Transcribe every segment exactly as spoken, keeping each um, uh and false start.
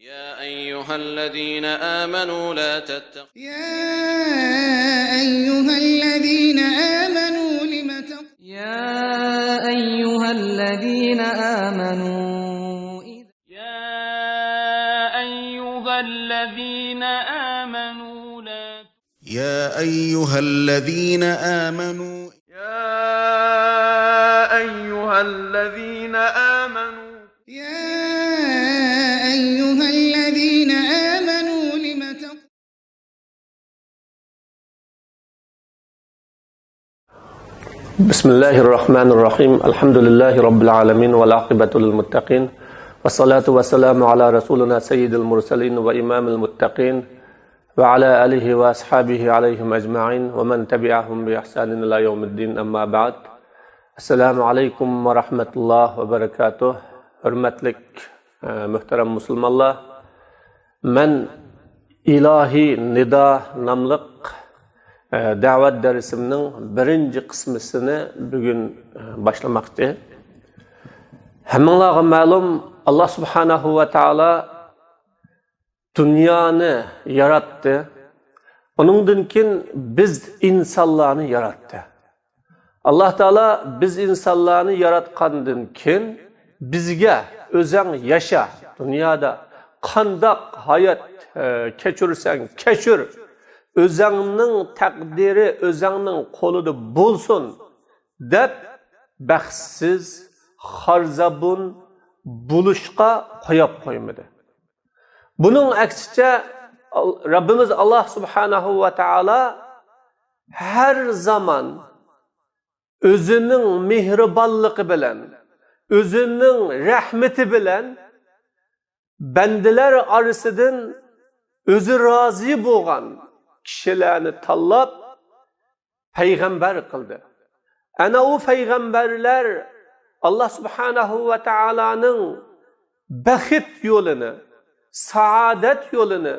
يا أيها الذين آمنوا لا تتخذوا يا أيها الذين آمنوا لم تق- يا أيها الذين آمنوا إذ- يا أيها الذين آمنوا لا يا أيها الذين آمنوا يا أيها الذين آمنوا يا أيها الذين آمنوا لم تق- بسم الله الرحمن الرحيم. الحمد لله رب العالمين والعاقبة للمتقين. والصلاة والسلام على رسولنا سيد المرسلين وإمام المتقين وعلى آله وأصحابه عليهم أجمعين ومن تبعهم بإحسان إلى يوم الدين، أما بعد. السلام عليكم ورحمة الله وبركاته. ھۆرمەتلىك، ئە، مۆھتەرەم مۇسۇلمانلار. مەن ئىلاھىي نىدا ناملىق، ئە، دەۋەت دەرسىمنىڭ بىرىنچى قىسمىسىنى بۈگۈن، ئە، باشلىماقچى. ھەممىڭلارغا مەلۇم، ئاللا سۇبھانەھۇ ۋە تائالا دۇنيانى ياراتتى. ئۇنىڭدىن كېيىن بىز ئىنسانلارنى ياراتتى. ئاللا تائالا بىز ئىنسانلارنى ياراتقاندىن كېيىن بىزگە «ئۆزەڭ ياشا، دۇنيادا قانداق ھايات، ئە، كەچۈرسەڭ كەچۈر، ئۆزەڭنىڭ تەقدىرى ئۆزەڭنىڭ قولىدا بولسۇن» دەپ، بەختسىز، خارزابۇن بولۇشقا قويۇپ قويمىدى. بۇنىڭ ئەكسىچە، رەببىمىز ئاللا سۇبھانەھۇ ۋە تائالا ھەر زامان ئۆزىنىڭ مېھرىبانلىقى بىلەن، ئۆزىنىڭ رەھمىتى بىلەن بەندىلەر ئارىسىدىن ئۆزى رازى بولغان كىشىلەرنى تاللاپ، پەيغەمبەر قىلدى. ئەنە ئۇ پەيغەمبەرلەر ئاللا سۇبھانەھۇ ۋە تائالانىڭ بەخت يولىنى، سائادەت يولىنى،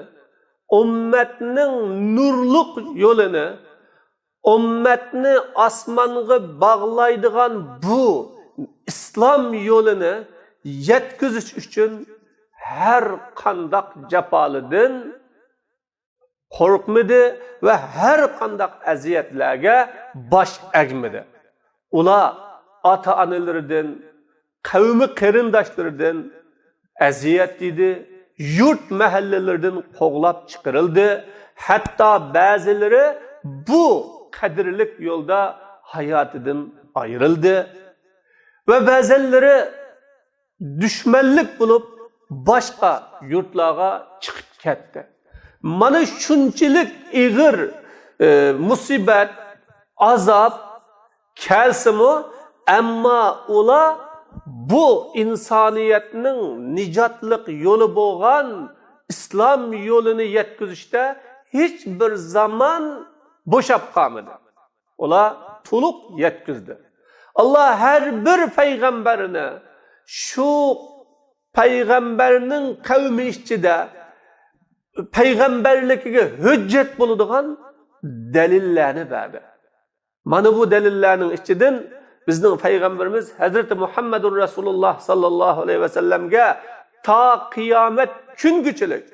ئۈممەتنىڭ نۇرلۇق يولىنى، ئۈممەتنى ئاسمانغا باغلايدىغان بۇ ئىسلام يولىنى يەتكۈزۈش ئۈچۈن ھەر قانداق جاپالىدىن قورقمىدى ۋە ھەر قانداق ئەزىيەتلەرگە باش ئەگمىدى. ئۇلار ئاتا-ئانىلىرىدىن، قەۋمى قېرىنداشلىرىدىن ئەزىيەت يېدى، يۇرت مەھەللىلىرىدىن قوغلاپ چىقىرىلدى، ھەتتا بەزىلىرى بۇ قەدىرلىك يولدا ھاياتىدىن ئايرىلدى ۋە بەزەنلىرى دۈشمەنلىك بولۇپ، باشقا يۇرتلارغا چىقىپ كەتتى. مانا شۇنچىلىك ئېغىر، ئە، مۇسىبەت، ئازاب كەلسىمۇ، ئەمما ئۇلار بۇ ئىنسانىيەتنىڭ نىجاتلىق يولى بولغان ئىسلام يولىنى يەتكۈزۈشتە ھېچ بىر زامان بوشاپ قالمىدى. ئۇلار تولۇق يەتكۈزدى. ئاللا ھەر بىر پەيغەمبەرنى شۇ پەيغەمبەرنىڭ قەۋمى ئىچىدە پەيغەمبەرلىكىگە ھۆججەت بولىدىغان دەلىللەرنى بەردى. مانا بۇ دەلىللەرنىڭ ئىچىدىن بىزنىڭ پەيغەمبىرىمىز ھەزرىتى مۇھەممەدۇر رەسۇلۇللا ساللاللاھۇ ئەلەيھى ۋەسەللەمگە تا قىيامەت كۈنگىچىلىك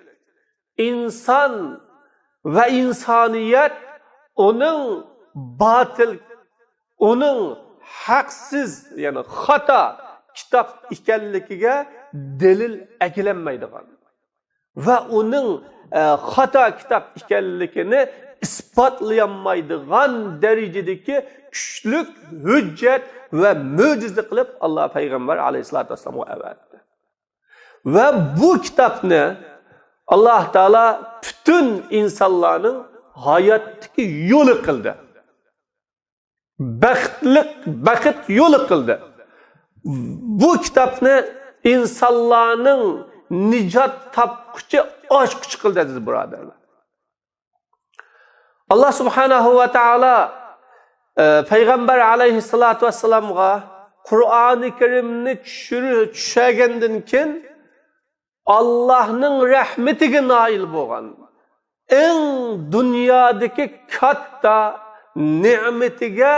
ئىنسان ۋە ئىنسانىيەت ئۇنىڭ باتىل، ئۇنىڭ ھەقسىز، يەنى خاتا كىتاب ئىكەنلىكىگە دەلىل ئەكېلەلمەيدىغان ۋە ئۇنىڭ، ئە، خاتا كىتاب ئىكەنلىكىنى ئىسپاتلىيالمايدىغان دەرىجىدىكى كۈچلۈك ھۆججەت ۋە مۆجىزە قىلىپ، ئاللا پەيغەمبەر ئەلەيھىسسالاتۇ ۋەسسالامغا ئەۋەتتى. ۋە بۇ كىتابنى ئاللا تائالا پۈتۈن ئىنسانلارنىڭ ھاياتتىكى يولى قىلدى. بەختلىك، بەخت يولى قىلدى. بۇ كىتابنى ئىنسانلارنىڭ نىجات تاپقۇچى ئاچقۇچى قىلدى، ئەزىز بۇرادەرلەر. ئاللا سۇبھانەھۇ ۋە تائالا، ئە، پەيغەمبەر ئەلەيھىسسالاتۇ ۋەسسالامغا قۇرئانى كەرىمنى چۈشۈر-، چۈشەرگەندىن كېيىن، ئاللانىڭ رەھمىتىگە نائىل بولغان، ئەڭ دۇنيادىكى كاتتا نېمىتىگە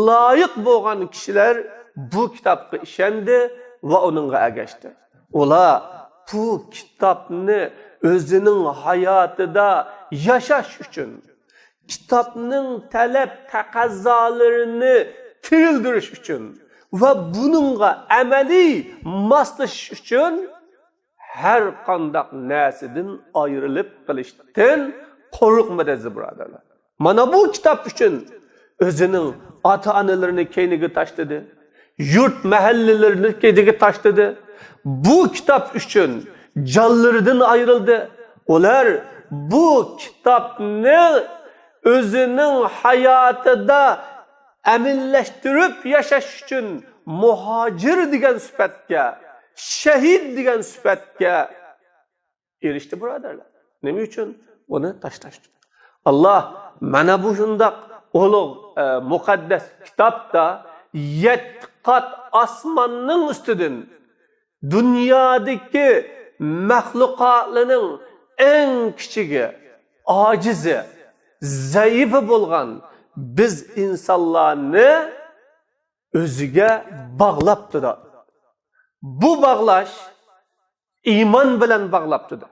لايىق بولغان كىشىلەر بۇ كىتابقا ئىشەندى ۋە ئۇنىڭغا ئەگەشتى. ئۇلار بۇ كىتابنى ئۆزىنىڭ ھاياتىدا ياشاش ئۈچۈن، كىتابنىڭ تەلەپ تەقەززالىرىنى تىرىلدۈرۈش ئۈچۈن ۋە بۇنىڭغا ئەمەلىي ماسلىشىش ئۈچۈن ھەر قانداق نەرسىدىن ئايرىلىپ قېلىشتىن قورقمىدى، ئەزىز بۇرادەرلەر. مانا بۇ كىتاب ئۈچۈن ئۆزىنىڭ ئاتا-ئانىلىرىنى كەينىگە تاشلىدى. يۇرت مەھەللىلىرىنى كەينىگە تاشلىدى. بۇ كىتاب ئۈچۈن جانلىرىدىن ئايرىلدى. ئۇلار بۇ كىتابنى ئۆزىنىڭ ھاياتىدا ئەمەلىيلەشتۈرۈپ ياشاش ئۈچۈن مۇھاجىر دېگەن سۈپەتكە، شەھىد دېگەن سۈپەتكە ئېرىشتى، بۇرادەرلەر. نېمە ئۈچۈن؟ بۇنى تاشلاش ئۈچۈن. ئاللا مانا بۇ شۇنداق ئۇلۇغ، ئە، مۇقەددەس كىتابتا يەتتە قات ئاسماننىڭ ئۈستىدىن دۇنيادىكى مەخلۇقاتلىرىنىڭ ئەڭ كىچىكى، ئاجىزى، زەئىپى بولغان بىز ئىنسانلارنى ئۆزىگە باغلاپتۇ. بۇ باغلاش ئىمان بىلەن باغلاپتۇ.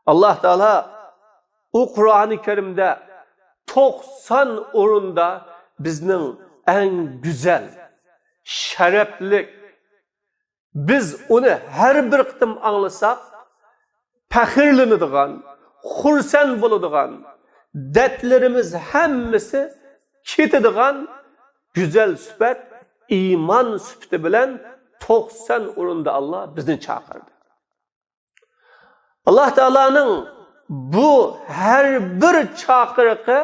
ئاللا تائالا ئۇ قۇرئانى كەرىمدە توقسان ئورۇندا بىزنىڭ ئەڭ گۈزەل، شەرەپلىك، بىز ئۇنى ھەر بىر قېتىم ئاڭلىساق، پەخىرلىنىدىغان، خۇرسەن بولىدىغان، دەردلىرىمىز ھەممىسى كېتىدىغان گۈزەل سۈپەت، ئىمان سۈپىتى بىلەن توقسان ئورۇندا ئاللا بىزنى چاقىردى. ئاللا تائالانىڭ بۇ ھەر بىر چاقىرىقى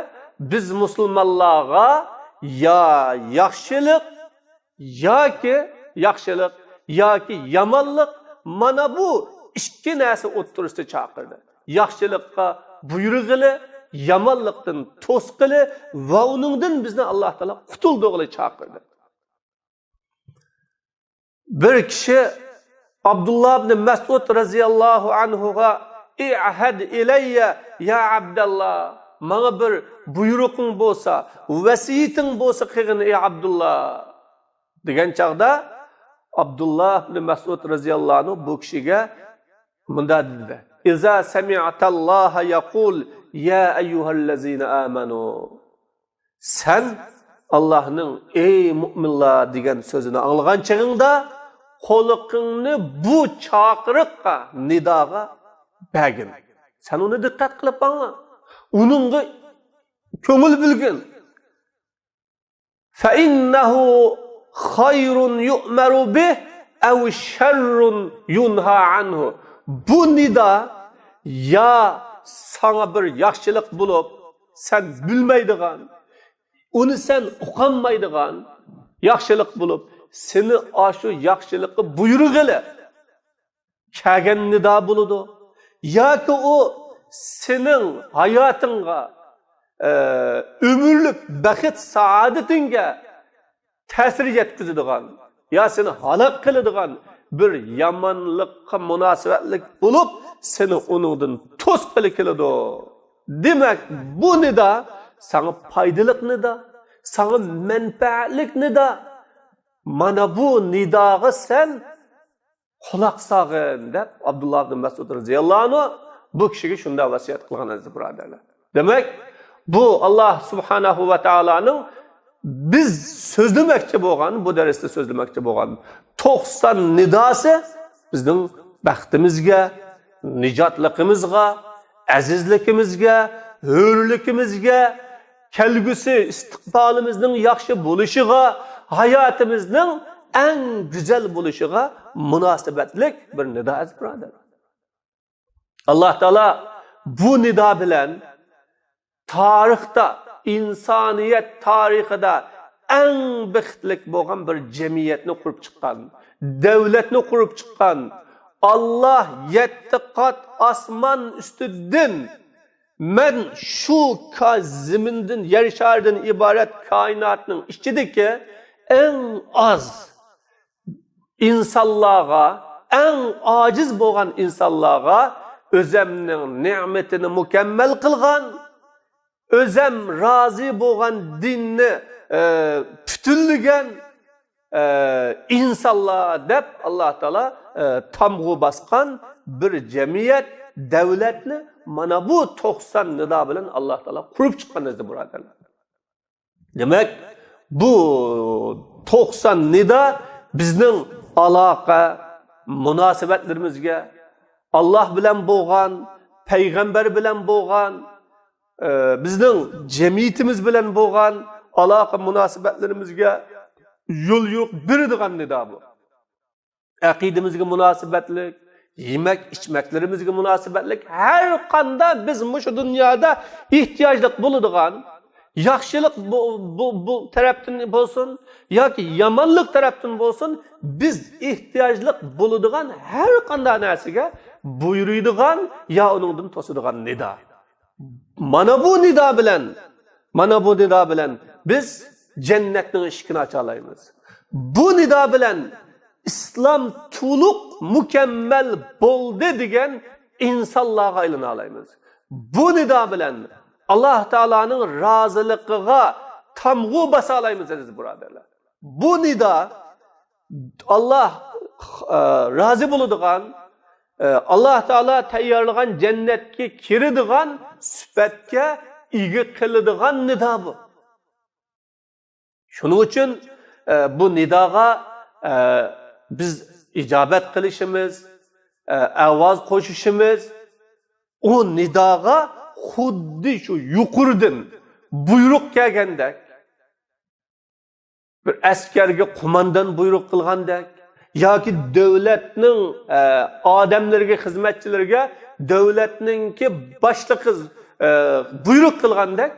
بىز مۇسۇلمانلارغا يا ياخشىلىق، ياكى ياخشىلىق، ياكى يامانلىق، مانا بۇ ئىككى نەرسە ئوتتۇرىسىدا چاقىردى. ياخشىلىققا بۇيرۇغىلى، يامانلىقتىن توسقىلى ۋە ئۇنىڭدىن بىزنى ئاللا تائالا قۇتۇلدۇرغىلى چاقىردى. بىر كىشى ئابدۇللا ئىبن مەسئۇد رەزىياللاھۇ ئەنھۇغا، ئىئھەد ئىلەييە يا ئەبدەللا، ماڭا بىر بۇيرۇقۇڭ بولسا، ۋەسىيىتىڭ بولسا قىلغىن، ئەي ئابدۇللا، دېگەن چاغدا، ئابدۇللا ئىبن مەسئۇد رەزىياللاھۇ ئەنھۇ بۇ كىشىگە مۇنداق دېدى، ئىزا سەمىئتەللاھە يەقۇل يا ئەييۇھەللەزىنە ئامەنۇ. سەن ئاللاھنىڭ «ئەي مۇئمىنلار» دېگەن سۆزىنى ئاڭلىغان چېغىڭدا، قۇلىقىڭنى بۇ چاقىرىققا، نىداغا بەرگىن. سەن ئۇنى دىققەت قىلىپ ئاڭلا. ئۇنىڭغا كۆڭۈل بۆلگىن. فَإِنَّهُ خَيْرٌ يُؤْمَرُ بِهِ أَوْ شَرٌّ يُنْهَى عَنْهُ. بۇ نىدا يا ساڭا بىر ياخشىلىق بولۇپ، سەن بىلمەيدىغان، ئۇنى سەن ئۇقالمايدىغان ياخشىلىق بولۇپ، سېنى ئاشۇ ياخشىلىققا بۇيرۇغىلى كەلگەن نىدا بولىدۇ. ياكى ئۇ سېنىڭ ھاياتىڭغا، ئە، ئۆمۈرلۈك بەخت سائادىتىڭگە تەسىر يەتكۈزىدىغان يا سېنى ھالاك قىلىدىغان بىر يامانلىققا مۇناسىۋەتلىك بولۇپ، سېنى ئۇنىڭدىن توسقىلى كېلىدۇ. دېمەك، بۇ نىدا ساڭا پايدىلىق نىدا، ساڭا مەنپەئەتلىك نىدا. مانا بۇ نىداغا سەن قۇلاق سالغىن، دەپ ئابدۇللا ئىبن مەسئۇد رەزىياللاھۇ ئەنھۇ بۇ كىشىگە شۇنداق ۋەسىيەت قىلغان، ئەزىز بۇرادەرلەر. دېمەك، بۇ ئاللا سۇبھانەھۇ ۋە تائالانىڭ بىز سۆزلىمەكچى بولغان، بۇ دەرستە سۆزلىمەكچى بولغان توقسان نىداسى بىزنىڭ بەختىمىزگە، نىجاتلىقىمىزغا، ئەزىزلىكىمىزگە، ھۆرلۈكىمىزگە، كەلگۈسى ئىستىقبالىمىزنىڭ ياخشى بولۇشىغا، ھاياتىمىزنىڭ ئەڭ گۈزەل بولۇشىغا مۇناسىۋەتلىك بىر نىدا، ئەزىز بۇرادەر. ئاللا تائالا بۇ نىدا بىلەن تارىختا، ئىنسانىيەت تارىخىدا ئەڭ بەختلىك بولغان بىر جەمئىيەتنى قۇرۇپ چىققان، دەۋلەتنى قۇرۇپ چىققان، ئاللا يەتتە قات ئاسمان ئۈستىدىن مەن شۇ كا-، زېمىندىن، يەر شارىدىن ئىبارەت كائىناتنىڭ ئىچىدىكى ئەڭ ئاز ئىنسانلارغا، ئەڭ ئاجىز بولغان ئىنسانلارغا ئۆزەمنىڭ نېمىتىنى مۇكەممەل قىلغان، ئۆزەم رازى بولغان دىننى، ئە، پۈتۈنلىگەن، ئە، ئىنسانلار دەپ ئاللا تائالا، ئە، تامغا باسقان بىر جەمئىيەت، دەۋلەتنى مانا بۇ توقسان نىدا بىلەن ئاللا تائالا قۇرۇپ چىققان ئەزىز بۇرادەرلەر. دېمەك، بۇ توقسان نىدا بىزنىڭ ئالاقە، مۇناسىۋەتلىرىمىزگە، ئاللا بىلەن بولغان، پەيغەمبەر بىلەن بولغان، ئە، بىزنىڭ جەمئىيىتىمىز بىلەن بولغان ئالاقە مۇناسىۋەتلىرىمىزگە يول يورۇق بېرىدىغان نىدا بۇ. ئەقىدىمىزگە مۇناسىۋەتلىك، يېمەك ئىچمەكلىرىمىزگە مۇناسىۋەتلىك، ھەر قاندا بىز مۇشۇ دۇنيادا ئېھتىياجلىق بولىدىغان، ياخشىلىق بۇ، بۇ، بۇ تەرەپتىن بولسۇن ياكى يامانلىق تەرەپتىن بولسۇن، بىز ئېھتىياجلىق بولىدىغان ھەر قانداق نەرسىگە بۇيرۇيدىغان يا ئۇنىڭدىن توسىدىغان نىدا. مانا بۇ نىدا بىلەن، مانا بۇ نىدا بىلەن بىز جەننەتنىڭ ئىشىكىنى ئاچالايمىز. بۇ نىدا بىلەن ئىسلام تولۇق مۇكەممەل بولدى دېگەن ئىنسانلارغا ئايلىنالايمىز. بۇ نىدا بىلەن ئاللا تائالانىڭ رازىلىقىغا تامغا باسالايمىز، ئەزىز بۇرادەرلەر. بۇ نىدا ئاللا، ئە، رازى بولىدىغان، ئە، ئاللا تائالا تەييارلىغان جەننەتكە كىرىدىغان سۈپەتكە ئىگە قىلىدىغان نىدا بۇ. شۇنىڭ ئۈچۈن، ئە، بۇ نىداغا، ئە، بىز ئىجابەت قىلىشىمىز، ئە، ئاۋاز قوشۇشىمىز، ئۇ نىداغا خۇددى شۇ يۇقىرىدىن بۇيرۇق كەلگەندەك، بىر ئەسكەرگە قوماندان بۇيرۇق قىلغاندەك ياكى دۆلەتنىڭ، ئە، ئادەملىرىگە، خىزمەتچىلىرىگە دۆلەتنىڭكى باشلىقى، ئە، بۇيرۇق قىلغاندەك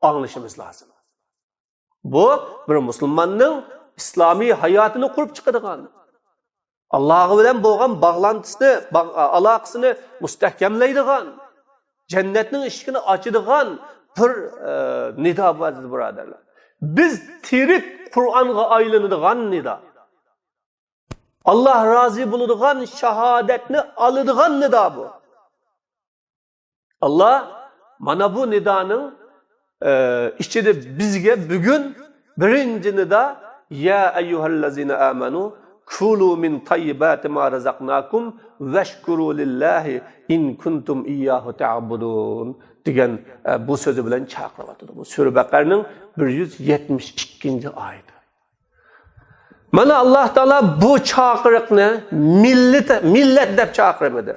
ئاڭلىشىمىز لازىم. بۇ بىر مۇسۇلماننىڭ ئىسلامىي ھاياتىنى قۇرۇپ چىقىدىغان، ئاللاغا بىلەن بولغان باغلانتىسىنى، باغ-، ئالاقىسىنى مۇستەھكەملەيدىغان، جەننەتنىڭ ئىشىكىنى ئاچىدىغان بىر، ئە، نىدا بۇ، ئەزىز بۇرادەرلەر. بىز تىرىك قۇرئانغا ئايلىنىدىغان نىدا. ئاللا رازى بولىدىغان شاھادەتنى ئالىدىغان نىدا بۇ. ئاللا مانا بۇ نىدانىڭ، ئە، ئىچىدە بىزگە بۈگۈن بىرىنچى نىدا، يا ئەييۇھەللەزىنە ئامەنۇ كۇلۇ مىن تەييىباتى ما رەزەقناكۇم ۋەشكۇرۇ لىللاھى ئىن كۇنتۇم ئىيياھۇ تەئبۇدۇن دېگەن، ئە، بۇ سۆزى بىلەن چاقىرىۋاتىدۇ. بۇ سۈرە بەقەرىنىڭ بىر يۈز يەتمىش ئىككىنچى ئايىتى. مانا ئاللا تائالا بۇ چاقىرىقنى مىللەت، مىللەت دەپ چاقىرمىدى.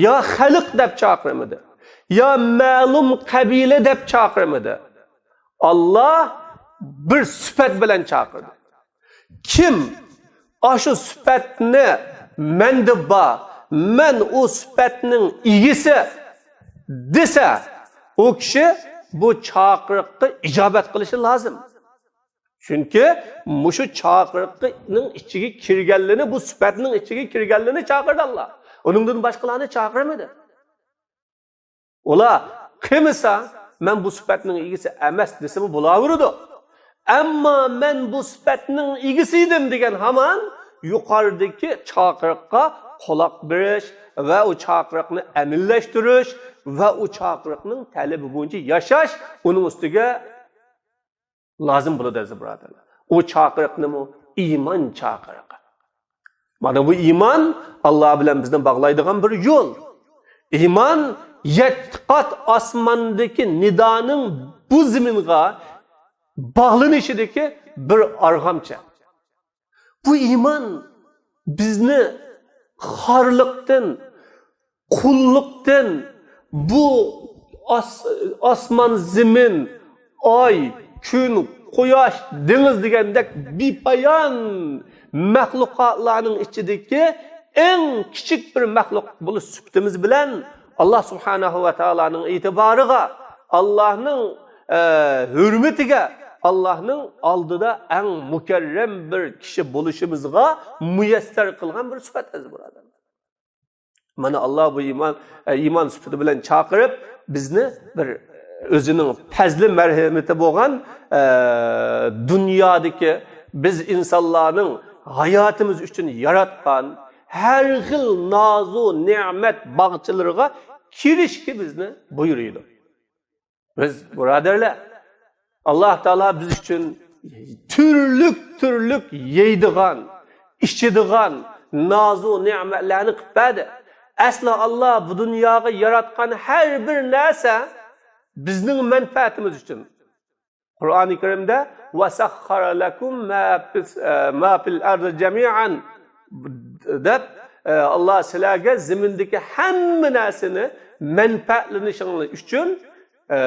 يا خەلق دەپ چاقىرمىدى. يا مەلۇم قەبىلە دەپ چاقىرمىدى. ئاللا بىر سۈپەت بىلەن چاقىردى. كىم ئاشۇ سۈپەتنى مەندە بار، مەن ئۇ سۈپەتنىڭ ئىگىسى دېسە، ئۇ كىشى بۇ چاقىرىققا ئىجابەت قىلىشى لازىم. چۈنكى مۇشۇ چاقىرىقنىڭ ئىچىگە كىرگەنلىرىنى، بۇ سۈپەتنىڭ ئىچىگە كىرگەنلىرىنى چاقىردى ئاللا. ئۇنىڭدىن باشقىلارنى چاقىرمىدى. ئۇلار قىلمىسا، مەن بۇ سۈپەتنىڭ ئىگىسى ئەمەس دېسىمۇ بولاۋېرىدۇ. ئەمما مەن بۇ سۈپەتنىڭ ئىگىسى ئىدىم دېگەن ھامان يۇقىرىدىكى چاقىرىققا قۇلاق بېرىش ۋە ئۇ چاقىرىقنى ئەمەلىيلەشتۈرۈش ۋە ئۇ چاقىرىقنىڭ تەلىپى بويىچە ياشاش، ئۇنىڭ ئۈستىگە لازىم بولىدۇ، ئەزىز بۇرادەرلەر. ئۇ چاقىرىقنىمۇ ئىمان چاقىرىقى. مانا بۇ ئىمان ئاللا بىلەن بىزنى باغلايدىغان بىر يول. ئىمان يەتتە قات ئاسماندىكى نىدانىڭ بۇ زېمىنغا باغلىنىشىدىكى بىر ئارغامچا. بۇ ئىمان بىزنى خارلىقتىن، قۇللۇقتىن، بۇ ئاس-، ئاسمان، زېمىن، ئاي، كۈن، قۇياش، دېڭىز دېگەندەك بىپايان مەخلۇقاتلارنىڭ ئىچىدىكى ئەڭ كىچىك بىر مەخلۇق بولۇش سۈپىتىمىز بىلەن، ئاللا سۇبھانەھۇ ۋە تائالانىڭ ئېتىبارىغا، ئاللانىڭ، ئە، ھۆرمىتىگە، ئاللانىڭ ئالدىدا ئەڭ مۇكەررەم بىر كىشى بولۇشىمىزغا مۇيەسسەر قىلغان بىر سۈپەت، ئەزىز بۇرادەرلەر. مانا ئاللا بۇ ئىمان، ئە، ئىمان سۈپىتى بىلەن چاقىرىپ، بىزنى بىر ئۆزىنىڭ پەزلى مەرھەمىتى بولغان، ئە، دۇنيادىكى بىز ئىنسانلارنىڭ ھاياتىمىز ئۈچۈن ياراتقان ھەر خىل نازۇ نېمەت باغچىلىرىغا كىرىشكە بىزنى بۇيرۇيدۇ. بىز، بۇرادەرلەر، ئاللا تائالا بىز ئۈچۈن تۈرلۈك تۈرلۈك يەيدىغان، ئىچىدىغان نازۇ نېمەتلەرنى قىلىپ بەردى. ئەسلى ئاللا بۇ دۇنياغا ياراتقان ھەر بىر نەرسە بىزنىڭ مەنپەئەتىمىز ئۈچۈن. قۇرئانى كەرىمدە «ۋەسەخخەرە لەكۇم ما فىس-، ئە، ما فىل ئەرزى جەمىئەن» دەپ، ئە، ئاللا سىلەرگە زېمىندىكى ھەممە نەرسىنى مەنپەئەتلىنىشىڭلار ئۈچۈن، ئە،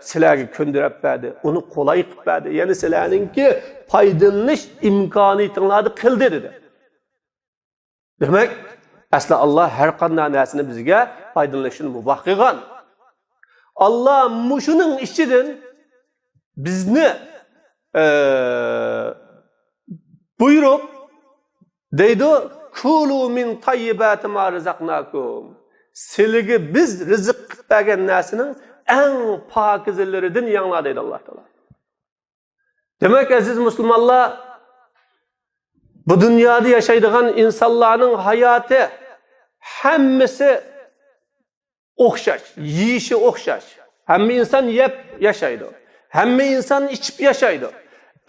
سىلەرگە كۆندۈرۈپ بەردى، ئۇنى قولاي قىلىپ بەردى. يەنى سىلەرنىڭكى پايدىلىنىش ئىمكانىيىتىڭلارنى قىلدى، دېدى. دېمەك، ئەسلى ئاللا ھەر قانداق نەرسىنى بىزگە پايدىلىنىشنى مۇباھ قىلغان. ئاللا مۇشۇنىڭ ئىچىدىن بىزنى، ئە، بۇيرۇپ دەيدۇ، «كۇلۇ مىن تەييىباتى ما رەزەقناكۇم.» سىلىگە بىز رىزىق قىلىپ بەرگەن نەرسىنىڭ ئەڭ پاكىزىلىرىدىن يەڭلار دەيدۇ ئاللا تائالا. دېمەك، ئەزىز مۇسۇلمانلار، بۇ دۇنيادا ياشايدىغان ئىنسانلارنىڭ ھاياتى ھەممىسى ئوخشاش، يېيىشى ئوخشاش. ھەممە ئىنسان يەپ ياشايدۇ. ھەممە ئىنسان ئىچىپ ياشايدۇ.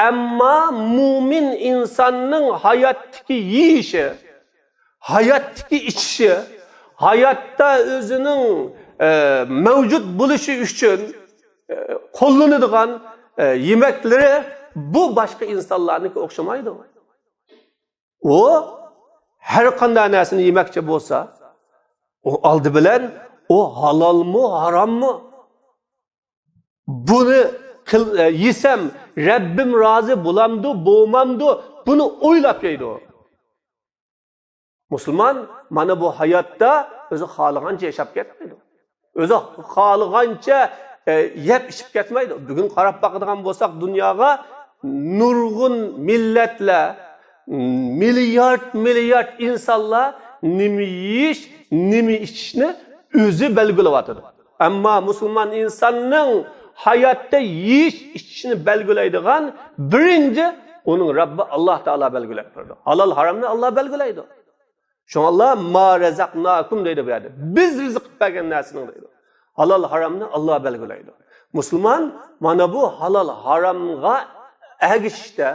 ئەمما مۇئمىن ئىنساننىڭ ھاياتتىكى يېيىشى، ھاياتتىكى ئىچىشى، ھاياتتا ئۆزىنىڭ، ئە، مەۋجۇت بولۇشى ئۈچۈن، ئە، قوللىنىدىغان، ئە، يېمەكلىرى بۇ باشقا ئىنسانلارنىڭكى ئوخشىمايدۇ. ئۇ ھەر قانداق نەرسىنى يېمەكچى بولسا، ئۇ ئالدى بىلەن ئۇ ھالالمۇ، ھاراممۇ؟ بۇنى قىل-، ئە، يېسەم، رەببىم رازى بولامدۇ، بولمامدۇ؟ بۇنى ئويلاپ يەيدۇ. مۇسۇلمان مانا بۇ ھاياتتا ئۆزى خالىغانچە ياشاپ كەتمەيدۇ. ئۆزى خالىغانچە، ئە، يەپ ئىچىپ كەتمەيدۇ. بۈگۈن قاراپ باقىدىغان بولساق دۇنياغا، نۇرغۇن مىللەتلەر، مىليارد، مىليارد ئىنسانلار نېمە يېيىش، نېمە ئىچىشنى ئۆزى بەلگىلەۋاتىدۇ. ئەمما مۇسۇلمان ئىنساننىڭ ھاياتتا يېيىش، ئىچىشنى بەلگىلەيدىغان بىرىنچى ئۇنىڭ رەببى ئاللا تائالا بەلگىلەپ بېرىدۇ. ھالال، ھارامنى ئاللا بەلگىلەيدۇ. شۇڭا ئاللا «ما رەزەقناكۇم» دەيدۇ بۇ يەردە. بىز رىزىق بەرگەن نەرسىنىڭ دەيدۇ. ھالال، ھارامنى ئاللا بەلگىلەيدۇ. مۇسۇلمان مانا بۇ ھالال، ھارامغا ئەگىشىشتە،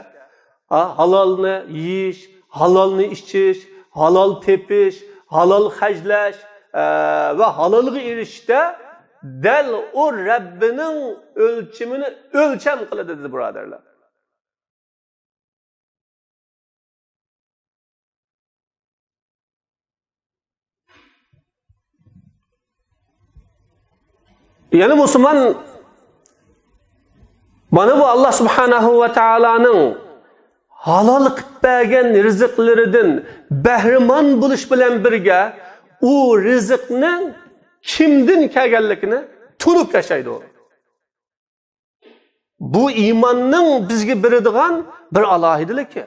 ھا، ھالالنى يېيىش، ھالالنى ئىچىش، ھالال تېپىش، ھالال خەجلەش، ئە، ۋە ھالالغا ئېرىشىشتە دەل ئۇ رەببىنىڭ ئۆلچىمىنى ئۆلچەم قىلىدۇ، ئەزىز بۇرادەرلەر. يەنى مۇسۇلمان مانا بۇ ئاللا سۇبھانەھۇ ۋە تائالانىڭ ھالال قىلىپ بەرگەن رىزىقلىرىدىن بەھرىمەن بولۇش بىلەن بىرگە ئۇ رىزىقنىڭ كىمدىن كەلگەنلىكىنى تونۇپ ياشايدۇ. بۇ ئىماننىڭ بىزگە بېرىدىغان بىر ئالاھىدىلىكى.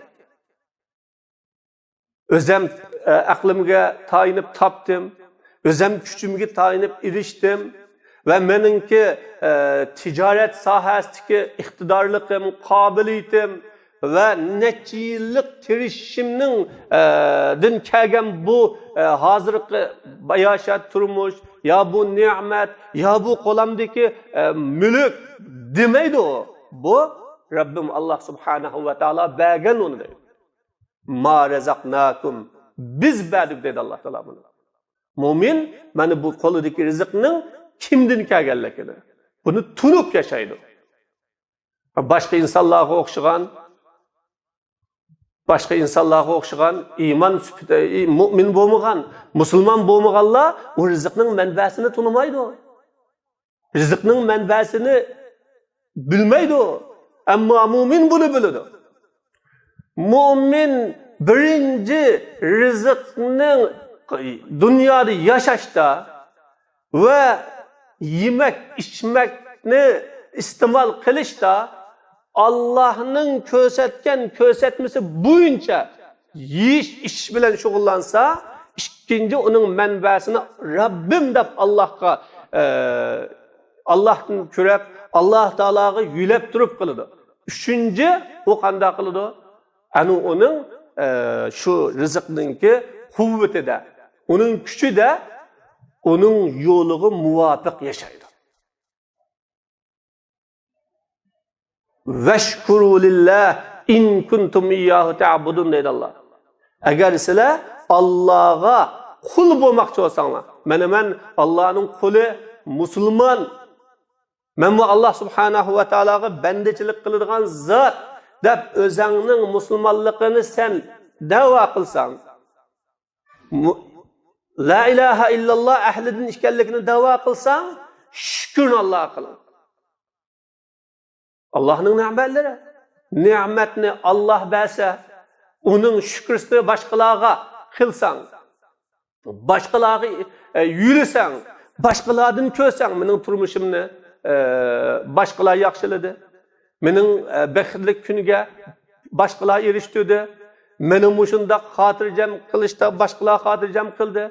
ئۆزەم، ئە، ئەقلىمگە تايىنىپ تاپتىم، ئۆزەم كۈچۈمگە تايىنىپ ئېرىشتىم ۋە مېنىڭكى، ئە، تىجارەت ساھەسىدىكى ئىقتىدارلىقىم، قابىلىيىتىم ۋە نەچچە يىللىق تىرىشىشىمنىڭ، ئە، دىن كەلگەن بۇ، ئە، ھازىرقى باياشات تۇرمۇش، يا بۇ نېمەت، يا بۇ قولامدىكى، ئە، مۈلۈك دېمەيدۇ ئۇ. بۇ رەببىم ئاللا سۇبھانەھۇ ۋە تائالا بەرگەن ئۇنى دەيدۇ. ما رەزەقناكۇم، بىز بەردۇق دەيدۇ ئاللا تائالا بۇنى. مۇئمىن مانا بۇ قولىدىكى رىزىقنىڭ كىمدىن كەلگەنلىكىنى، بۇنى تونۇپ ياشايدۇ. باشقا ئىنسانلارغا ئوخشىغان، باشقا ئىنسانلارغا ئوخشىغان ئىمان سۈپىتى، مۇئمىن بولمىغان، مۇسۇلمان بولمىغانلار ئۇ رىزىقنىڭ مەنبەسىنى تونۇمايدۇ. رىزىقنىڭ مەنبەسىنى بىلمەيدۇ. ئەمما مۇئمىن بۇنى بىلىدۇ. مۇئمىن بىرىنچى رىزىقنىڭ دۇنيادا ياشاشتا ۋە يېمەك، ئىچمەكنى ئىستېمال قىلىشتا ئاللاھنىڭ كۆرسەتكەن كۆرسەتمىسى بويىچە يېيىش، ئىچىش بىلەن شۇغۇللانسا، ئىككىنچى ئۇنىڭ مەنبەسىنى رەببىم دەپ ئاللاھقا، ئە، ئاللاھتىن كۆرەپ، ئاللاھ تائالاغا يۆلەپ تۇرۇپ قىلىدۇ. ئۈچىنچى ئۇ قانداق قىلىدۇ؟ ئەنە ئۇنىڭ، ئە، شۇ رىزىقنىڭكى قۇۋۋىتىدە، ئۇنىڭ كۈچىدە، ئۇنىڭ يولىغا مۇۋاپىق ياشايدۇ. «ۋەشكۇرۇ لىللاھ ئىن كۇنتۇم ئىيياھۇ تەئبۇدۇن» دەيدۇ ئاللا. ئەگەر سىلەر ئاللاغا قۇل بولماقچى بولساڭلار، مانا مەن ئاللانىڭ قۇلى، مۇسۇلمان، مەنمۇ ئاللا سۇبھانەھۇ ۋە تائالاغا بەندىچىلىك قىلىدىغان زات دەپ ئۆزەڭنىڭ مۇسۇلمانلىقىنى سەن دەۋا قىلساڭ، مۇ-، لا ئىلاھە ئىللاللا ئەھلىدىن ئىكەنلىكىنى دەۋا قىلساڭ، شۈكرىنى ئاللاغا قىلىڭ. ئاللاھنىڭ نېمەتلىرى. نېمەتنى ئاللاھ بەرسە، ئۇنىڭ شۈكرىسىنى باشقىلارغا قىلساڭ، باشقىلارغا، ئە، يۈرسەڭ، باشقىلاردىن كۆرسەڭ، مېنىڭ تۇرمۇشۇمنى، ئە، باشقىلار ياخشىلىدى. مېنىڭ، ئە، بەختلىك كۈنگە باشقىلار ئېرىشتۈردى. مېنى مۇشۇنداق خاتىرجەم قىلىشتا باشقىلار خاتىرجەم قىلدى.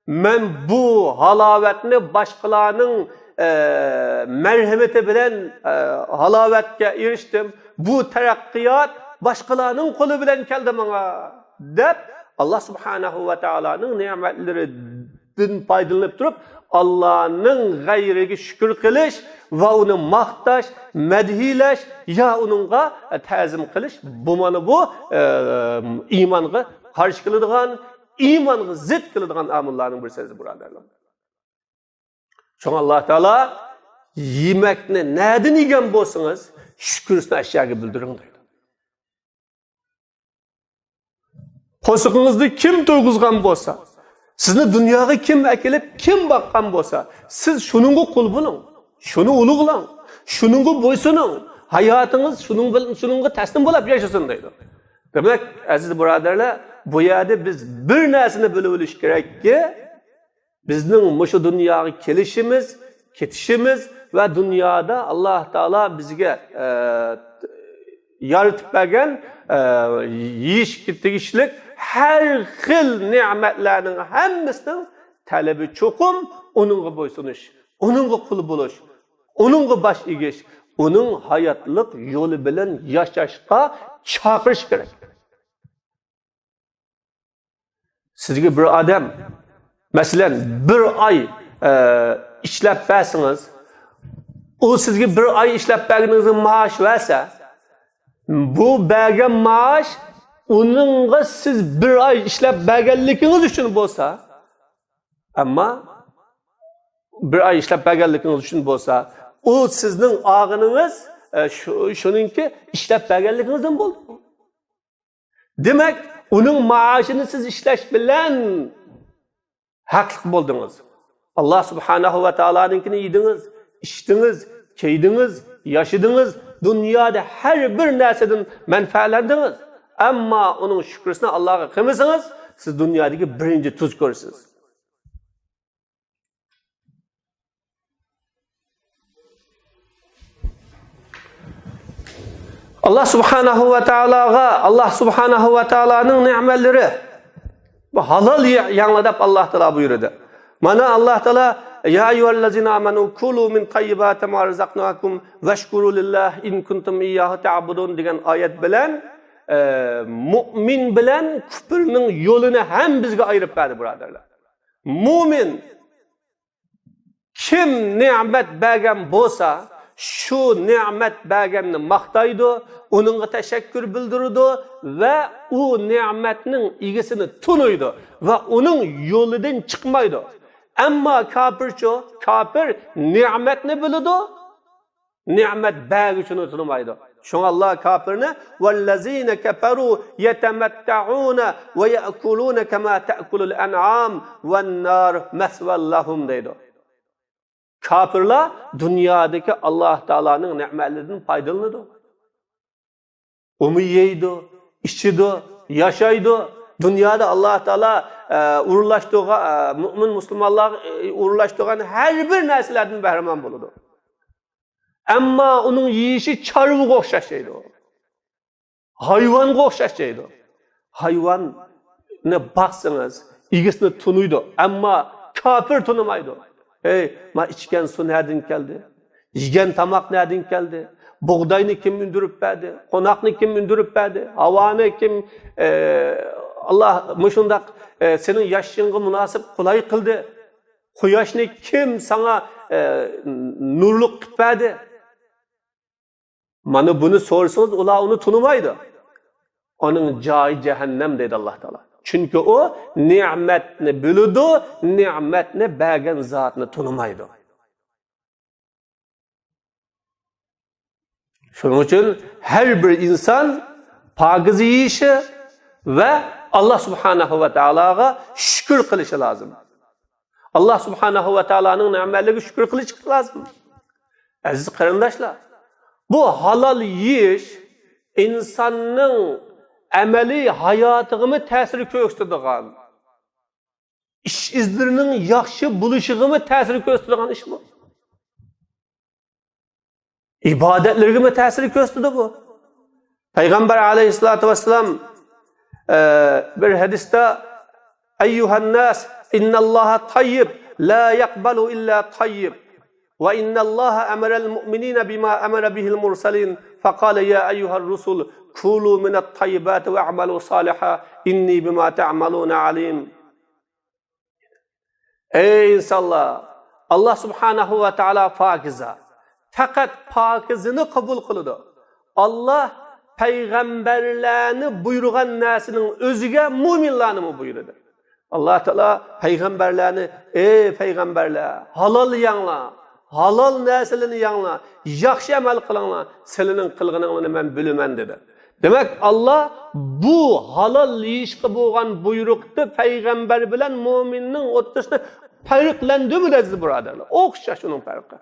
مەن بۇ ھالاۋەتنى باشقىلارنىڭ، ئە، مەرھىمىتى بىلەن، ئە، ھالاۋەتكە ئېرىشتىم. بۇ تەرەققىيات باشقىلارنىڭ قولى بىلەن كەلدى ماڭا، دەپ، ئاللا سۇبھانەھۇ ۋە تائالانىڭ نېمەتلىرىدىن پايدىلىنىپ تۇرۇپ، ئاللانىڭ غەيرىگە شۈكۈر قىلىش ۋە ئۇنى ماختاش، مەدھىيلەش يا ئۇنىڭغا تەزىم قىلىش، بۇ مانا بۇ، ئە، ئىمانغا قارشى كېلىدىغان، ئىمانغا زىت كېلىدىغان ئامىللارنىڭ بىرسى، ئەزىز بۇرادەرلەر. شۇڭا ئاللا تائالا يېمەكنى نەدىن يېگەن بولسىڭىز، شۈكرىسىنى ئاشۇ يەرگە بىلدۈرۈڭ دەيدۇ. قورسىقىڭىزنى كىم تويغۇزغان بولسا، سىزنى دۇنياغا كىم ئەكېلىپ، كىم باققان بولسا، سىز شۇنىڭغا قۇل بولۇڭ، شۇنى ئۇلۇغلاڭ، شۇنىڭغا بويسۇنۇڭ، ھاياتىڭىز شۇنىڭ بىلەن، شۇنىڭغا تەسلىم بولۇپ ياشىسۇن دەيدۇ. دېمەك، ئەزىز بۇرادەرلەر، بۇ يەردە بىز بىر نەرسىنى بىلىۋېلىش كېرەككى، بىزنىڭ مۇشۇ دۇنياغا كېلىشىمىز، كېتىشىمىز ۋە دۇنيادا ئاللا تائالا بىزگە، ئە، يارىتىپ بەرگەن، ئە، يېيىشكە تېگىشلىك ھەر خىل نېمەتلەرنىڭ ھەممىسىنىڭ تەلىپى چوقۇم ئۇنىڭغا بويسۇنۇش، ئۇنىڭغا قۇل بولۇش، ئۇنىڭغا باش ئېگىش، ئۇنىڭ ھاياتلىق يولى بىلەن ياشاشقا چاقىرىش كېرەك. سىزگە بىر ئادەم، مەسىلەن، بىر ئاي، ئە، ئىشلەپ بەرسىڭىز، ئۇ سىزگە بىر ئاي ئىشلەپ بەرگىنىڭىزگە مائاش بەرسە، بۇ بەرگەن مائاش ئۇنىڭغا سىز بىر ئاي ئىشلەپ بەرگەنلىكىڭىز ئۈچۈن بولسا، ئەمما بىر ئاي ئىشلەپ بەرگەنلىكىڭىز ئۈچۈن بولسا، ئۇ سىزنىڭ ئالغىنىڭىز، ئە، شۇ، شۇنىڭكى ئىشلەپ بەرگەنلىكىڭىزدىن بولدى. دېمەك، ئۇنىڭ مائاشىنى سىز ئىشلەش بىلەن ھەقلىق بولدىڭىز. ئاللا سۇبھانەھۇ ۋە تائالانىڭكىنى يېدىڭىز، ئىچتىڭىز، كىيدىڭىز، ياشىدىڭىز، دۇنيادا ھەر بىر نەرسىدىن مەنپەئەتلەندىڭىز. ئەمما ئۇنىڭ شۈكرىسىنى ئاللاغا قىلمىسىڭىز، سىز دۇنيادىكى بىرىنچى تۇزكورسىز. ئاللا سۇبھانەھۇ ۋە تائالاغا، ئاللا سۇبھانەھۇ ۋە تائالانىڭ نېمەتلىرى، بۇ ھالال يەڭلار دەپ ئاللا تائالا بۇيرۇدى. مانا ئاللا تائالا، يا أيها الذين آمنوا كلوا من طيبات ما رزقناكم واشكروا لله إن كنتم إياه تعبدون دېگەن ئايەت بىلەن، ئە، مۇئمىن بىلەن كۇپۇرنىڭ يولىنى ھەم بىزگە ئايرىپ بەردى، بۇرادەرلەر. مۇئمىن كىم نېمەت بەرگەن بولسا، شۇ نېمەت بەرگەننى ماختايدۇ، ئۇنىڭغا تەشەككۈر بىلدۈرىدۇ ۋە ئۇ نېمەتنىڭ ئىگىسىنى تونۇيدۇ ۋە ئۇنىڭ يولىدىن چىقمايدۇ. ئەمما كاپىرچۇ؟ كاپىر نېمەتنى بىلىدۇ، نېمەت بەرگۈچىنى تونۇمايدۇ. شۇڭا ئاللا كاپىرنى، والذين كفروا يتمتعون ويأكلون كما تأكل الأنعام والنار مثوى لهم دەيدۇ. كاپىرلار دۇنيادىكى ئاللا تائالانىڭ نېمەتلىرىدىن پايدىلىنىدۇ. ئۇمۇ يەيدۇ، ئىچىدۇ، ياشايدۇ. دۇنيادا ئاللا تائالا، ئە، ئورۇنلاشتۇرغان، ئە، مۇئمىن مۇسۇلمانلارغا، ئە، ئورۇنلاشتۇرغان ھەر بىر نەرسىلەردىن بەھرىمەن بولىدۇ. ئەمما ئۇنىڭ يېيىشى چارۋىغا ئوخشاش يەيدۇ. ھايۋانغا ئوخشاش يەيدۇ. ھايۋاننى باقسىڭىز، ئىگىسىنى تونۇيدۇ، ئەمما كاپىر تونۇمايدۇ. ھەي، ما ئىچكەن سۇ نەدىن كەلدى؟ يېگەن تاماق نەدىن كەلدى؟ بۇغداينى كىم ئۈندۈرۈپ بەردى؟ قوناقنى كىم ئۈندۈرۈپ بەردى؟ ھاۋانى كىم، ئە، ئاللا مۇشۇنداق، ئە، سېنىڭ ياشىشىڭغا مۇناسىپ قولاي قىلدى؟ قۇياشنى كىم ساڭا، ئە، نۇرلۇق قىلىپ بەردى؟ مانا بۇنى سورىسىڭىز، ئۇلار ئۇنى تونۇمايدۇ. ئۇنىڭ جايى جەھەننەم دەيدۇ ئاللا تائالا. چۈنكى ئۇ نېمەتنى بىلىدۇ، نېمەتنى بەرگەن زاتنى تونۇمايدۇ. شۇنىڭ ئۈچۈن ھەر بىر ئىنسان پاكىز يېيىشى ۋە ئاللا سۇبھانەھۇ ۋە تائالاغا شۈكۈر قىلىشى لازىم. ئاللا سۇبھانەھۇ ۋە تائالانىڭ نېمەتلىرىگە شۈكۈر قىلىشى لازىم. ئەزىز قېرىنداشلار، بۇ ھالال يېيىش ئىنساننىڭ ئەمەلىي ھاياتىغىمۇ تەسىر كۆرسىتىدىغان، ئىش ئىزلىرىنىڭ ياخشى بولۇشىغىمۇ تەسىر كۆرسىتىدىغان ئىشمۇ؟ ئىبادەتلىرىگىمۇ تەسىر كۆرسىتىدۇ بۇ. پەيغەمبەر ئەلەيھىسسالاتۇ ۋەسسالام، ئە، بىر ھەدىستە، «ئەييۇھەنناس، ئىنناللاھە تەييىب، لا يەقبەلۇ ئىللا تەييىب. ۋە ئىنناللاھە ئەمەرەل مۇئمىنىنە بىما ئەمەرە بىھىل مۇرسەلىن. فەقالە يا ئەييۇھەر رۇسۇل، كۇلۇ مىنەت تەييىباتى ۋە ئەمەلۇ سالىھا. ئىننى بىما تەئمەلۇنە ئەلىم.» ئەي ئىنسانلار، ئاللا سۇبھانەھۇ ۋە تائالا پاكىزە. پەقەت پاكىزىنى قوبۇل قىلىدۇ. ئاللا پەيغەمبەرلەرنى بۇيرۇغان نەرسىنىڭ ئۆزىگە مۇئمىنلارنىمۇ بۇيرۇدى. ئاللا تائالا پەيغەمبەرلەرنى، ئەي پەيغەمبەرلەر، ھالال يەڭلار، ھالال نەرسىلەرنى يەڭلار، ياخشى ئەمەل قىلىڭلار، سىلىنىڭ قىلغىنىڭلارنى مەن بىلىمەن، دېدى. دېمەك، ئاللا بۇ ھالال يېيىشقا بولغان بۇيرۇقتا پەيغەمبەر بىلەن مۇئمىننىڭ ئوتتۇرىسىدا پەرقلەندۈرمىدى، ئەزىز بۇرادەرلەر. ئوخشاش ئۇنىڭ پەرقى.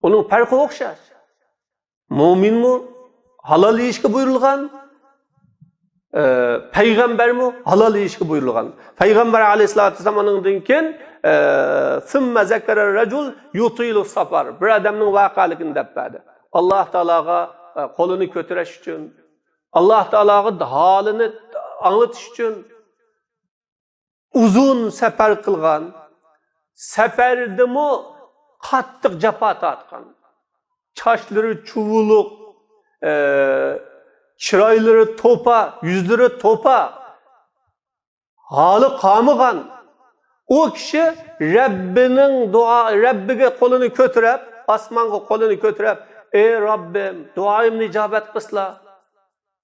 ئۇنىڭ پەرقى ئوخشاش. مۇئمىنمۇ ھالال يېيىشكە بۇيرۇلغان، ئە، پەيغەمبەرمۇ ھالال يېيىشكە بۇيرۇلغان. پەيغەمبەر ئەلەيھىسسالاتۇ ۋەسسالام ئۇنىڭدىن كېيىن، ئە، ثم ذكر الرجل يطيل السفر، بىر ئادەمنىڭ ۋەقەلىكىنى دەپ بەردى. ئاللا تائالاغا، ئە، قولىنى كۆتۈرۈش ئۈچۈن، ئاللا تائالاغا ھالىنى ئاڭلىتىش ئۈچۈن ئۇزۇن سەپەر قىلغان، سەپەردىمۇ قاتتىق جاپا تارتقان، چاچلىرى چۇۋۇلۇق، ئە، چىرايلىرى توپا، يۈزلىرى توپا، ھالى قالمىغان ئۇ كىشى رەببىنىڭ دۇئا، رەببىگە قولىنى كۆتۈرۈپ، ئاسمانغا قولىنى كۆتۈرۈپ، ئەي رەببىم، دۇئايىمنى ئىجابەت قىلسىلا،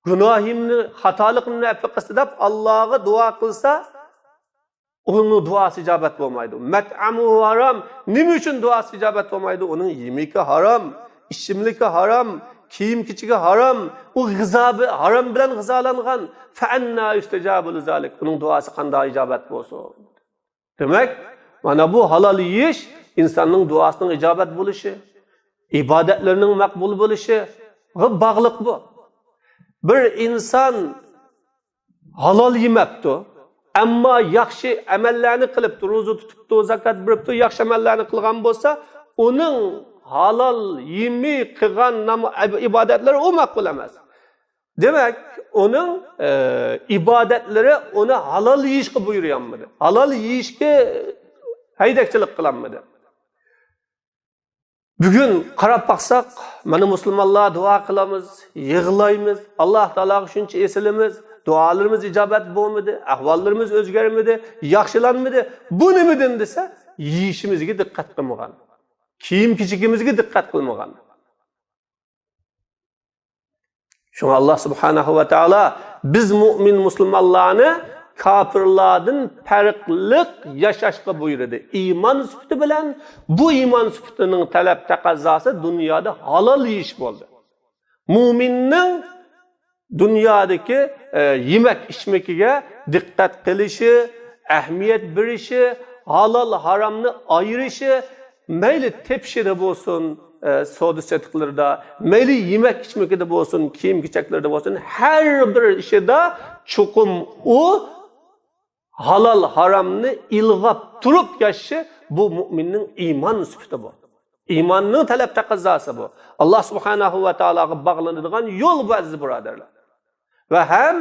گۇناھىمنى، خاتالىقىمنى ئەپۇ قىلسا دەپ ئاللاغا دۇئا قىلسا، ئۇنىڭ دۇئاسى ئىجابەت بولمايدۇ. مەتئەمۇھۇ ھارام. نېمە ئۈچۈن دۇئاسى ئىجابەت بولمايدۇ؟ ئۇنىڭ يېمىكى ھارام، ئىچىملىكى ھارام، كىيىم-كېچىكى ھارام، ئۇ غىزا بى-، ھارام بىلەن غىزالانغان. فەئەننا يۇستەجابۇ لىزالىك. ئۇنىڭ دۇئاسى قانداق ئىجابەت بولسۇن؟ دېمەك، مانا بۇ ھالال يېيىش ئىنساننىڭ دۇئاسىنىڭ ئىجابەت بولۇشى، ئىبادەتلىرىنىڭ مەقبۇل بولۇشىغا باغلىق بۇ. بىر ئىنسان ھالال يېمەپتۇ، ئەمما ياخشى ئەمەللەرنى قىلىپتۇ، روزا تۇتۇپتۇ، زاكات بېرىپتۇ، ياخشى ئەمەللەرنى قىلغان بولسا، ئۇنىڭ ھالال يېمى قىلغان نام-، ئىبادەتلىرى ئۇ مەقبۇل ئەمەس. دېمەك، ئۇنىڭ، ئە، ئىبادەتلىرى ئۇنى ھالال يېيىشقا بۇيرۇيالمىدى. ھالال يېيىشكە ھەيدەكچىلىك قىلالمىدى. بۈگۈن قاراپ باقساق، مانا مۇسۇلمانلار دۇئا قىلىمىز، يىغلايمىز، ئاللا تائالاغا شۇنچە ئېسىلىمىز، دۇئالىرىمىز ئىجابەت بولمىدى، ئەھۋاللىرىمىز ئۆزگەرمىدى، ياخشىلانمىدى. بۇ نېمىدىن دېسە، يېيىشىمىزگە دىققەت قىلمىغان، كىيىم-كېچىكىمىزگە دىققەت قىلمىغان. شۇڭا ئاللا سۇبھانەھۇ ۋە تائالا بىز مۇئمىن مۇسۇلمانلارنى كاپىرلاردىن پەرقلىق ياشاشقا بۇيرۇدى. ئىمان سۈپىتى بىلەن، بۇ ئىمان سۈپىتىنىڭ تەلەپ تەقەززاسى دۇنيادا ھالال يېيىش بولدى. مۇئمىننىڭ دۇنيادىكى، ئە، يېمەك ئىچمىكىگە دىققەت قىلىشى، ئەھمىيەت بېرىشى، ھالال ھارامنى ئايرىشى، مەيلى تېپىشىدا بولسۇن، ئە، سودا سېتىقلىرىدا، مەيلى يېمەك ئىچمىكىدە بولسۇن، كىيىم كېچەكلىرىدە بولسۇن، ھەر بىر ئىشىدا چوقۇم ئۇ ھالال ھارامنى ئىلغاپ تۇرۇپ ياشىشى، بۇ مۇئمىننىڭ ئىمان سۈپىتى بۇ. ئىماننىڭ تەلەپ تەقەززاسى بۇ. ئاللا سۇبھانەھۇ ۋە تائالاغا باغلىنىدىغان يول بۇ، ئەزىز بۇرادەرلەر. ۋە ھەم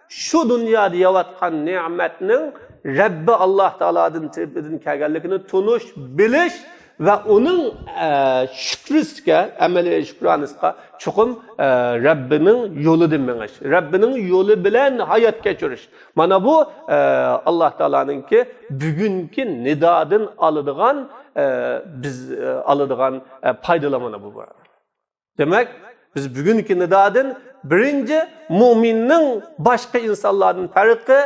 شۇ دۇنيادا يەۋاتقان نېمەتنىڭ رەببى ئاللا تائالادىن تەرىپىدىن كەلگەنلىكىنى تونۇش، بىلىش ۋە ئۇنىڭ، ئە، شۈكرىسىگە، ئەمەلىي شۈكرانىسىغا چوقۇم، ئە، رەببىنىڭ يولىدا مېڭىش، رەببىنىڭ يولى بىلەن ھايات كەچۈرۈش. مانا بۇ، ئە، ئاللا تائالانىڭكى بۈگۈنكى نىدادىن ئالىدىغان، ئە، بىز، ئە، ئالىدىغان، ئە، پايدىلار مانا بۇ. دېمەك، بىز بۈگۈنكى نىدادىن بىرىنچى، مۇئمىننىڭ باشقا ئىنسانلاردىن پەرقى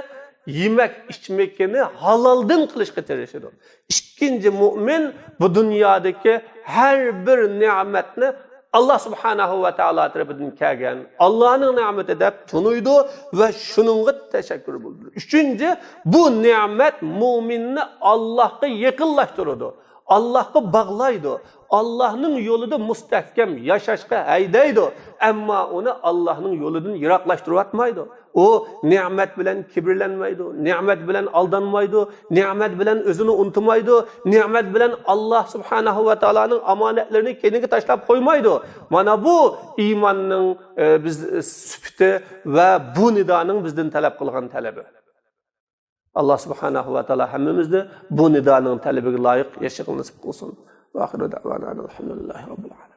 يېمەك ئىچمىكىنى ھالالدىن قىلىشقا تىرىشىدۇ. ئىككىنچى، مۇئمىن بۇ دۇنيادىكى ھەر بىر نېمەتنى ئاللا سۇبھانەھۇ ۋە تائالا تەرىپىدىن كەلگەن ئاللانىڭ نېمىتى دەپ تونۇيدۇ ۋە شۇنىڭغا تەشەككۈر بىلدۈرىدۇ. ئۈچىنچى، بۇ نېمەت مۇئمىننى ئاللاغا يېقىنلاشتۇرىدۇ، ئاللاغا باغلايدۇ، ئاللانىڭ يولىدا مۇستەھكەم ياشاشقا ھەيدەيدۇ، ئەمما ئۇنى ئاللانىڭ يولىدىن يىراقلاشتۇرۇۋاتمايدۇ. ئۇ نېمەت بىلەن كىبىرلەنمەيدۇ، نېمەت بىلەن ئالدانمايدۇ، نېمەت بىلەن ئۆزىنى ئۇنتۇمايدۇ، نېمەت بىلەن ئاللا سۇبھانەھۇ ۋە تائالانىڭ ئامانەتلىرىنى كەينىگە تاشلاپ قويمايدۇ. مانا بۇ ئىماننىڭ، ئە، بىز، سۈپىتى ۋە بۇ نىدانىڭ بىزدىن تەلەپ قىلغان تەلىپى. ئاللا سۇبھانەھۇ ۋە تائالا ھەممىمىزنى بۇ نىدانىڭ تەلىپىگە لايىق ياشىغىلى نېسىپ قىلسۇن. ۋە ئاخىرۇ دەئۋانا ئەنىل ھەمدۇلىللاھى رەببىل ئالەمىن.